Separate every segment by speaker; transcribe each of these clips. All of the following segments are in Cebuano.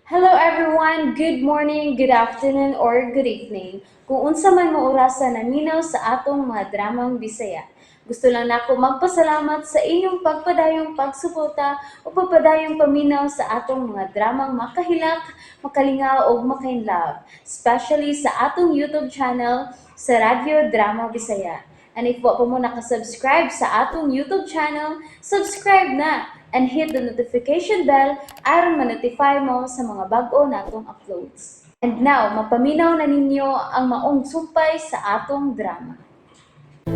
Speaker 1: Hello everyone! Good morning, good afternoon, or good evening. Kung unsa man mo orasa naminaw sa atong mga dramang Bisaya. Gusto lang nako magpasalamat sa inyong pagpadayong pagsuporta o pagpadayong paminaw sa atong mga dramang makahilak, makalingaw ug makainlove, especially sa atong YouTube channel sa Radyo Drama Bisaya. And if wa pa mo nakasubscribe sa atong YouTube channel, subscribe na and hit the notification bell aron ma-notify mo sa mga bag-o natong uploads. And now, mapaminaw na ninyo ang maong sumpay sa atong drama.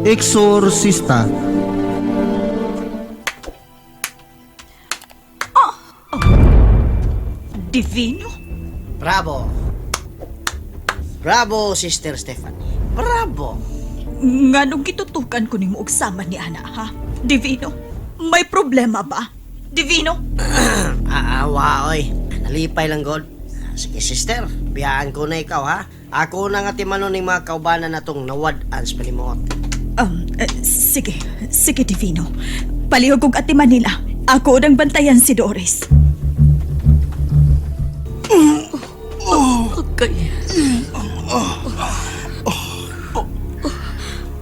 Speaker 2: Exorcista.
Speaker 3: Divino?
Speaker 4: Bravo. Bravo, Sister Stephanie. Bravo.
Speaker 3: Nganong gitutukan ko nimo og sama ni ana, ha? Divino, may problema ba? Divino?
Speaker 4: Aawa, oy. Nalipay lang, God. Sige, sister. Biyaan ko na ikaw, ha? Ako na nga timano ning mga kaubanan natong nawad-an sa palimuot.
Speaker 3: Sige, sige Divino. Palihog og ati Manila. Ako unang bantayan si Doris.
Speaker 5: Okay.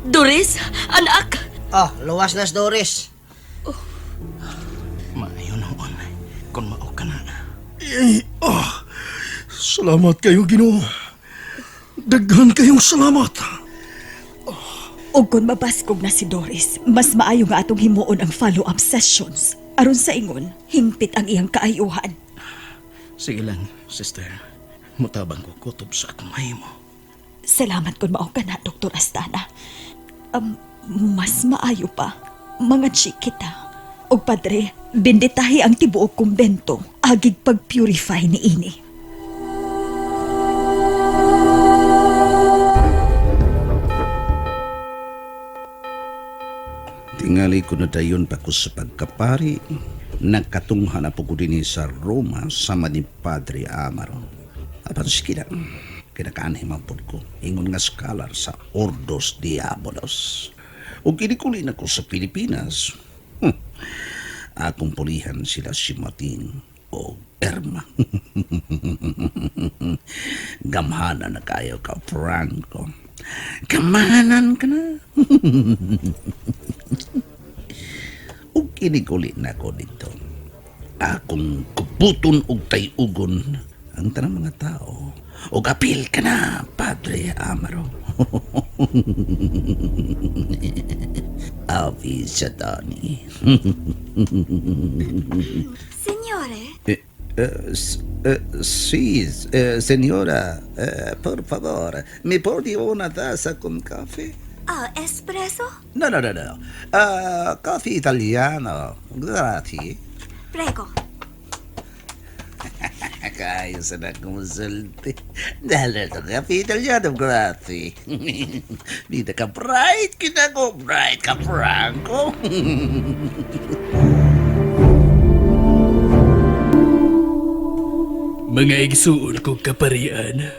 Speaker 5: Doris, anak!
Speaker 4: Oh, luwas na si Doris.
Speaker 6: Maayo noon. Kung mao ka na.
Speaker 7: Eh, ah, salamat kayo, Ginoo. Daghan kayong salamat.
Speaker 3: Og kung mabaskog na si Doris, mas maayo nga atong himuon ang follow-up sessions. Aron sa ingon, hingpit ang iyang kaayuhan.
Speaker 6: Sige lang, sister. Mutabang ko kutob sa akong mahimo.
Speaker 3: Salamat kung mao ka na, Dr. Astana. Mas maayo pa, mga chikita. Og padre, binditahi ang tibuok kumbento, agig pag-purify ni ini.
Speaker 6: Tingali ko na dayon pa ko sa pagkapari. Nagkatunghan na po ko din sa Roma sama ni Padre Amaro. Apan sige na, kinakaanhi man pod ko. Ingon nga scholar sa Ordos Diabolos. O kinikuli na ko sa Pilipinas. Akong pulihan sila si Martin o Erma. Gamhanan na kayo ka, Franco. Gamhanan ka na. Ug kinikuli na ko dito. Akong kuputon og tayugon ang tanang mga tao. Og apil ka na, Padre Amaro. Avi Satani.
Speaker 8: Signore,
Speaker 6: Sí, señora, por favor, ¿me pone una taza con café?
Speaker 8: ah, espresso?
Speaker 6: No, no, no, no. Ah, café italiano. Grazie.
Speaker 8: Prego.
Speaker 6: Kayo sa na kumusulti. Dahil ito, café italiano, grazie. Bida ka bright, kita ko bright ka, Franco.
Speaker 9: Mga igsuon kong kaparian,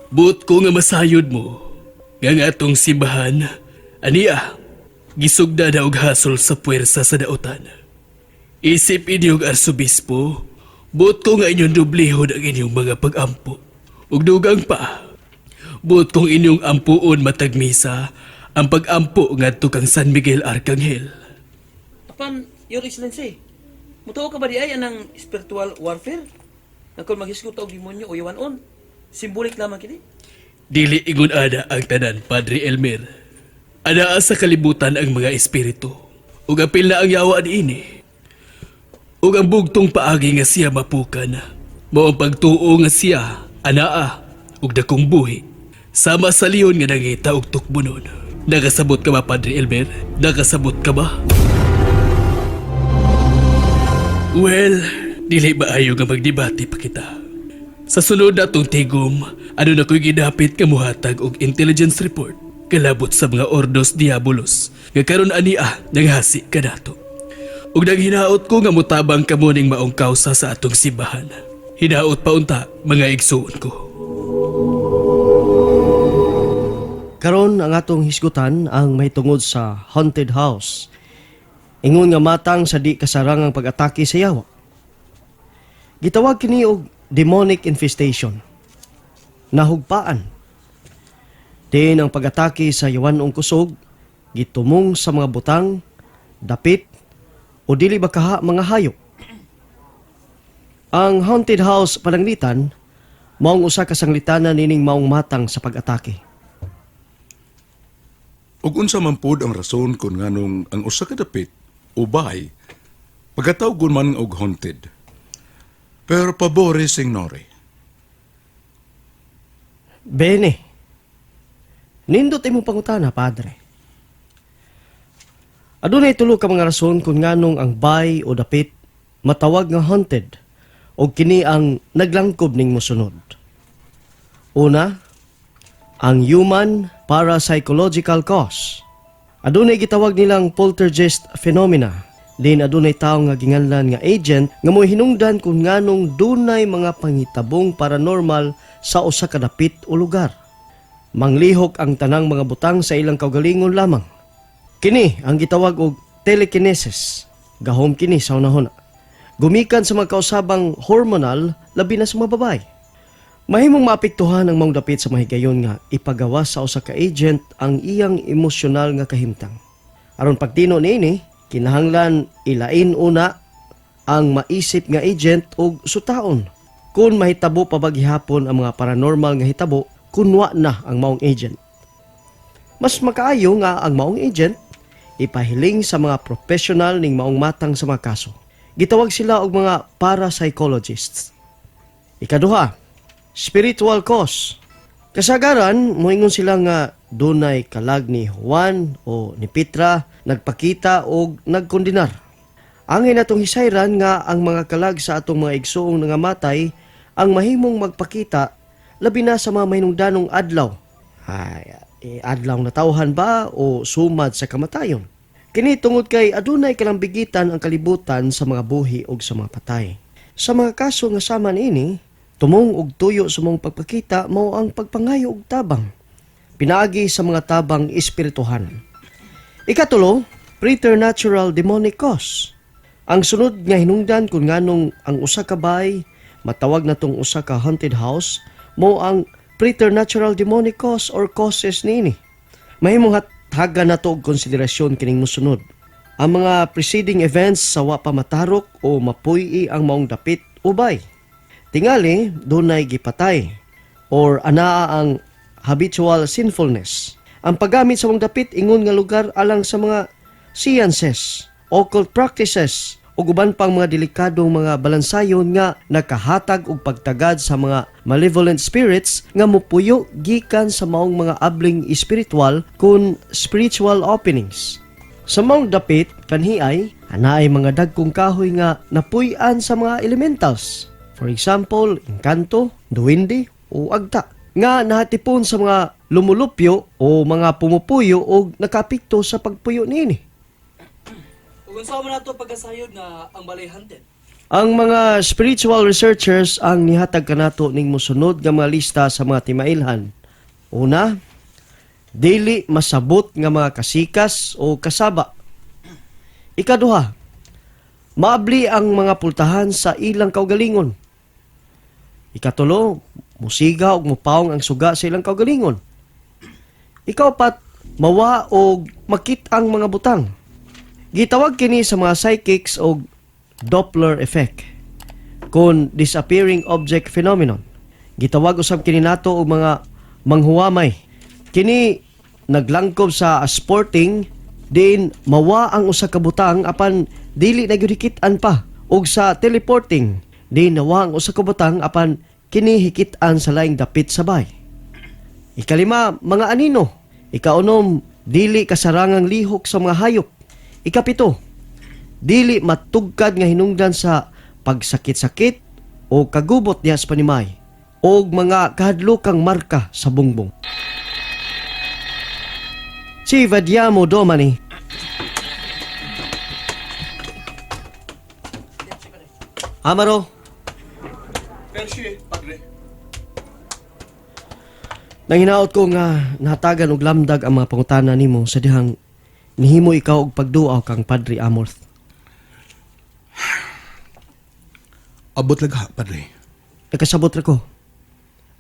Speaker 9: buot ko nga masayod mo, nga ang atong simbahan, aniya, gisugda na og hasol sa puwersa sa daotan. Isip inyong arsobispo, buot ko nga inyong dublihon ang inyong mga pag-ampo. Ug dugang pa, buot kong inyong ampuon matag misa, ang pag-ampo ngadto kang San Miguel Arcangel.
Speaker 10: Apan, Your Excellency, mutuo ka ba di ay anang spiritual warfare? Nga kung maghisgot og demonyo o yawanon, simbolik lamang kini?
Speaker 9: Dili ingon ana ang tanan, Padre Elmer. Anaa sa kalibutan ang mga espiritu. Ug apil na ang yawa niini. Ug ang bugtong paagi nga siya mapukan. Mao ang pagtuo nga siya anaa ug dakong buhi. Sama sa leon nga nangita og tukbonon. Nakasabot ka ba, Padre Elmer? Nakasabot ka ba? Well, dili maayo nga magdebate pa kita. Sa sunod na atong tigom, ano na ko'y gidapit nga muhatag og intelligence report kalabot sa mga ordos diabolos nga karon ania nanghasi kanato. Ug naghinaot ko nga mutabang kamo ning maong kausa sa atong simbahan. Hinaot pa unta mga igsuon ko.
Speaker 4: Karon ang atong hisgutan ang mahitungod sa haunted house. Ingon nga matang sa di kasarangang pag-atake sa yawa. Gitawag kini og demonic infestation. Nahugpaan. Din ang pag-atake sa yawanong kusog gitumong sa mga butang, dapit o dili ba kaha mga hayop. Ang haunted house pananglitan maong usa ka sanglitanan nining maong matang sa pag-atake.
Speaker 2: Ug unsa man pod ang rason kung nganong ang usa ka dapit o bahay pagkatawgon man og haunted. Pero pabore, signore.
Speaker 4: Bene. Nindot imong pangutana, padre. Adunay tulo ka mga rason kung nganong ang bay o dapit matawag nga haunted o kini ang naglangkob ning mosunod. Una, ang human parapsychological cause. Adunay gitawag nilang poltergeist phenomena. Din adunay tawo nga ginganlan nga agent nga mohinungdan kung nganong dunay mga pangitabong paranormal sa usa ka dapit o lugar. Manglihok ang tanang mga butang sa ilang kaugalingon lamang. Kini ang gitawag og telekinesis. Gahom kini sa unahona. Gumikan sa mga kausabang hormonal labi na sa mga babae. Mahimong maapektuhan ang maong dapit sa mahigayon nga ipagawas sa usa ka agent ang iyang emosyonal nga kahimtang. Aron pagtino niini, kinahanglan ilain una ang maisip nga agent og sutaon. Kung mahitabo pa ba gihapon ang mga paranormal nga hitabo, kunwa na ang maong agent. Mas makaayo nga ang maong agent ipahiling sa mga professional ning maong matang sa mga kaso. Gitawag sila og mga parapsychologists. Ikaduha, spiritual cause. Kasagaran, moingon sila nga dunay kalag ni Juan o ni Petra nagpakita og nagkondenar. Angay natong hisayran nga ang mga kalag sa atong mga igsuong nangamatay ang mahimong magpakita labi na sa mga mahinungdanong adlaw. Ay, adlaw na tawhan ba o sumad sa kamatayon? Kini tungod kay adunay kalambigitan ang kalibutan sa mga buhi og sa mga patay. Sa mga kaso nga sama niini, tumong og tuyo sa mong pagpakita mao ang pagpangayo og tabang. Pinaagi sa mga tabang espirituhanan. Ikatulo, preternatural demonic cause. Ang sunod nga hinungdan kung nganong ang usa ka bay matawag na tong usa ka haunted house mo ang preternatural demonic cause or causes niini. Mahimong hatagan nato og konsiderasyon kining mosunod. Ang mga preceding events sa wa pa matarok o mapuy-i ang maong dapit o bay. Tingali, dunay gipatay or anaa ang habitual sinfulness. Ang paggamit sa maong dapit ingon nga lugar alang sa mga seances, occult practices, ug uban pang mga delikadong mga balansayon nga nakahatag og pagtagad sa mga malevolent spirits nga mupuyo gikan sa maong mga abling espiritual kun spiritual openings. Sa maong dapit kanhi ay anaay mga dagkong kahoy nga napuy-an sa mga elementals. For example, engkanto, duwende o agta nga nahatipon sa mga lumulupyo o mga pumupuyo o nakapikto sa pagpuyo niini.
Speaker 10: Ug unsa man nato pagkasayod nga ang balay haunted?
Speaker 4: Ang mga spiritual researchers ang nihatag kanato ning mosunod nga mga lista sa mga timailhan. Una, dili masabot nga mga kasikas o kasaba. Ikaduha, maabli ang mga pultahan sa ilang kaugalingon. Ikatulo, musiga og mupawong ang suga sa ilang kaugalingon. Ikaupat, mawa og makit ang mga butang. Gitawag kini sa mga psychics og Doppler effect kon disappearing object phenomenon. Gitawag usab kini nato og mga manghuwamay. Kini naglangkob sa sporting din mawa ang usa ka butang apan dili na gyud hikit-an pa, ug sa teleporting din nawa ang usa ka butang apan kini hikit-an sa laing dapit sa bay. Ikalima, mga anino. Ikaunom, dili kasarangang lihok sa mga hayop. Ikapito, dili matugkad nga hinungdan sa pagsakit-sakit o kagubot diha sa panimay o mga kahadlokang marka sa bungbong. Ci vediamo domani. Amaro,
Speaker 9: Percy, padre.
Speaker 4: Nanginaot ko nga nahatagan og lamdag ang mga pangutana nimo sa dihang nihimo ikaw og pagduaw kang Padre Amorth.
Speaker 2: Abot lagha, padre.
Speaker 4: Nakasabot ra ko.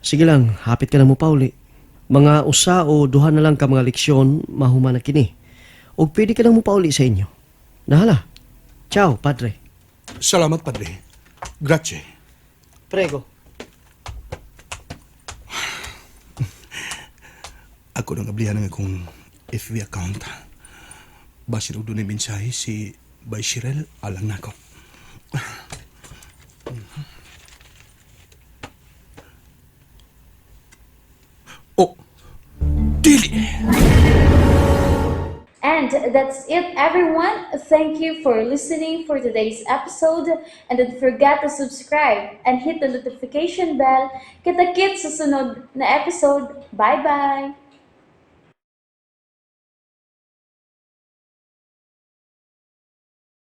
Speaker 4: Sige lang, hapit ka na mo pauli. Mga usa o duha na lang ka mga leksyon, mahuman na kini. Og pwede ka nang mo pauli sa inyo. Nahala. Ciao, padre.
Speaker 2: Salamat, Padre. Grazie.
Speaker 4: Prego.
Speaker 2: Ako nang ablihan ang akong FB account. Basin og dunay mensahe si Bay Shirel alang nako. Oh, dili.
Speaker 1: And that's it, everyone. Thank you for listening for today's episode. And don't forget to subscribe and hit the notification bell. Kita-kits sa sunod na episode. Bye-bye!